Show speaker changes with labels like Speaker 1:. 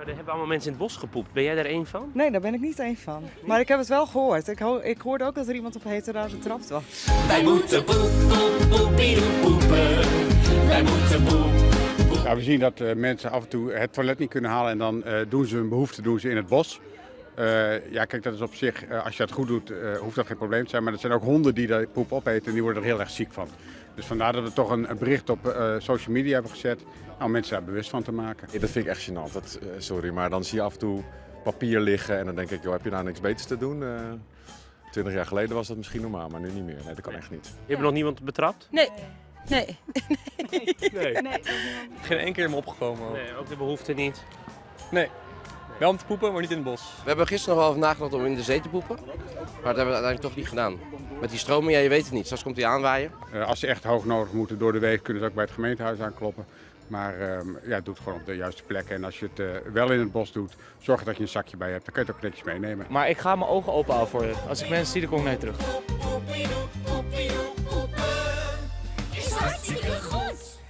Speaker 1: Maar er hebben allemaal mensen in het bos gepoept. Ben jij daar één van?
Speaker 2: Nee, daar ben ik niet één van. Maar ik heb het wel gehoord. Ik hoorde ook dat er iemand op heterdaad betrapt was.
Speaker 3: Wij moeten poep, poep, poepiedoe poepen. Wij moeten poep.
Speaker 4: Ja, we zien dat mensen af en toe het toilet niet kunnen halen en dan doen ze hun behoefte doen ze in het bos. Ja, kijk, dat is op zich, als je dat goed doet, hoeft dat geen probleem te zijn. Maar er zijn ook honden die de poep opeten en die worden er heel erg ziek van. Dus vandaar dat we toch een bericht op social media hebben gezet om mensen daar bewust van te maken.
Speaker 5: Ja, dat vind ik echt gênant. Dat, sorry, maar dan zie je af en toe papier liggen en dan denk ik, joh, heb je nou niks beters te doen? 20 jaar geleden was dat misschien normaal, maar nu niet meer. Nee, dat kan echt niet.
Speaker 1: Je hebt nog niemand betrapt?
Speaker 6: Nee. Nee.
Speaker 1: Nee.
Speaker 2: Nee.
Speaker 7: Geen één keer in me opgekomen. ook.
Speaker 1: Nee, ook de behoefte niet.
Speaker 7: Nee. Wel om te poepen, maar niet in het bos.
Speaker 8: We hebben gisteren nog wel over nagedacht om in de zee te poepen. Maar dat hebben we uiteindelijk toch niet gedaan. Met die stroming, ja, je weet het niet. Straks komt die aanwaaien.
Speaker 4: Als ze echt hoog nodig moeten door de week, kunnen ze ook bij het gemeentehuis aankloppen. Maar ja, doe het gewoon op de juiste plek. En als je het wel in het bos doet, zorg dat je een zakje bij hebt. Dan kun je het ook netjes meenemen.
Speaker 9: Maar ik ga mijn ogen open houden voor je. Als ik mensen zie, dan kom ik naar je terug.
Speaker 3: Poepiedoe.